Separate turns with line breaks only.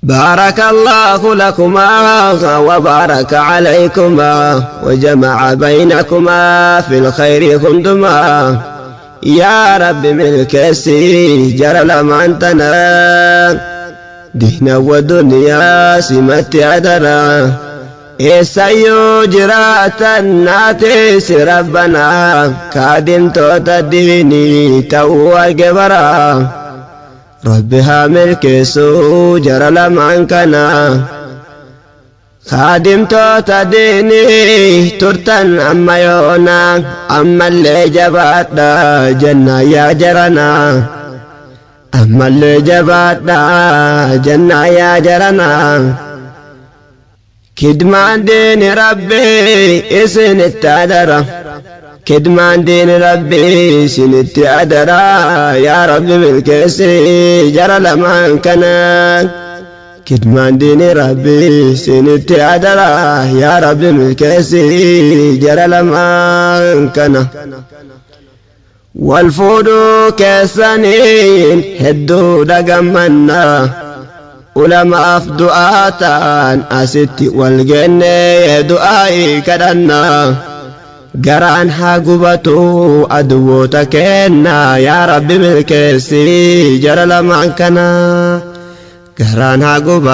بارك الله لكما وبارك عليكما وجمع بينكما في الخير كنتما يا رب ملكسي جرى لمعنتنا دينا ودنيا سمت عدنا eessayyuu jiraatan naateessi rabbanaa kaadimtoota diinii ta'uu arge bara rabbi haa milkeessuu jara lamaan kana kaadimtoota diinii turtan amma yoona ammallee jabaadha jennaa yaa jarana ammallee jabaadha jennaa yaa jarana Kidmaan diini rabbii isinitti adara. Kidmaan diini rabbii isinitti adara. Yaa rabbi milkeessi jara lamaan kana. Kidmaan diini rabbii isinitti adara. Yaa rabbi milkeessi jara lamaan kana. Wal fuudhuu keessaniin hedduu dhagammannaa. Ulamaaf du'aa ta'an asitti wal gennee du'aa'ii kadhannaa. Garaan haa gubatu aduwwoota kennaa yaa rabbi milkeessi jara lamaan kana. Garaan haa gubatu.